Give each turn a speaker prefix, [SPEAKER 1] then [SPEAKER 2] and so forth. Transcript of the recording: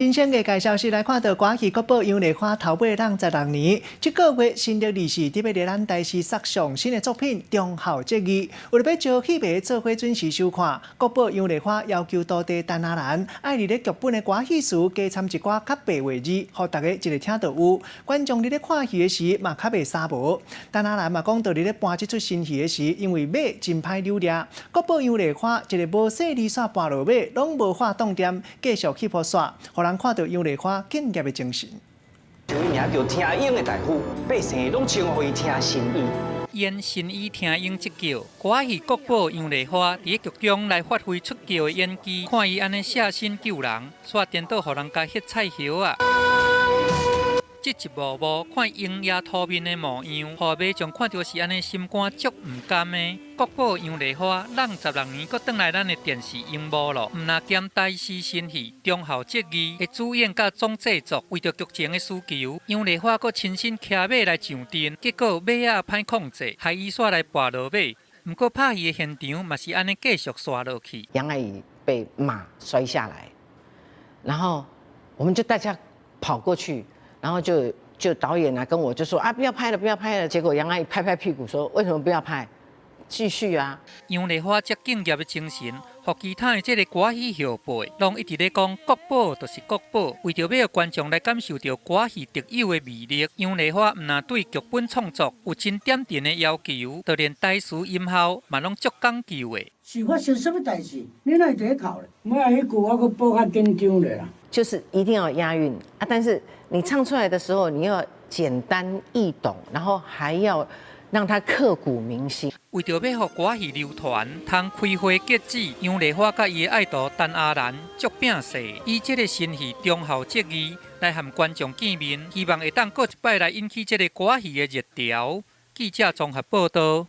[SPEAKER 1] 新鮮藝界消息來看到歌戲國寶楊麗花頭尾人16年，這個月新竹二市佇欲佇咱台視殺上新的作品《忠孝節義》，為著欲招戲迷做伙準時收看，國寶楊麗花要求徒弟陳阿蘭愛佇咧劇本的歌戲詞加摻一寡較白話字，予大家一下聽就有。觀眾佇咧看戲的時嘛較袂沙無。陳阿蘭嘛講到佇咧搬這齣新戲的時，因為馬真歹扭掠，國寶楊麗花一个無勢利煞跋落馬，攏無法擋恬，繼續去予煞，予人看到楊麗花敬業的精神。
[SPEAKER 2] 有一名叫聽英的大夫，百姓攏稱呼伊聽神醫。
[SPEAKER 3] 演神醫聽英這角，歌戲國寶楊麗花佇咧劇中來發揮出叫的演技，看伊按呢捨身救人，煞顛倒予人共彼菜葉仔。這一幕幕看鷹爺塗面的模樣，予民眾看著是按呢心肝足毋甘的。國寶楊麗花，人16年閣轉來咱的電視螢幕咯，毋若兼台視新戲《忠孝節義》的主演佮總製作，為著劇情的需求，楊麗花閣親身騎馬來上陣，結果馬仔歹控制，害伊煞來跋落馬。毋過拍戲的現場嘛是按呢繼續煞落去。
[SPEAKER 4] 楊愛儀被馬摔下來，然後我們就大家跑過去。然後就導演啊跟我就說啊，不要拍了，不要拍了。結果楊阿姨拍拍屁股說，為什麼不要拍？繼續啊！
[SPEAKER 3] 楊麗花這敬業的精神，予其他的這个歌戲後輩，攏一直咧講國寶就是國寶，為著欲予觀眾來感受著歌戲特有的魅力，楊麗花毋若對劇本創作有真點陣的要求，就連台詞音效嘛攏足講究的。
[SPEAKER 5] 是發生什麼代誌？你哪會佇咧哭咧？尾仔彼句我閣補較緊張咧啦。
[SPEAKER 4] 就是一定要押韻啊！但是你唱出來的時候，你要簡單易懂，然後還要讓它刻骨銘心。
[SPEAKER 3] 為著欲予歌戲流傳，通開花結籽，楊麗花佮伊的愛徒陳阿蘭足拚勢，以這个新戲《忠孝節義》來和觀眾見面，希望會當閣一擺來引起這个歌戲的熱潮。記者綜合報導。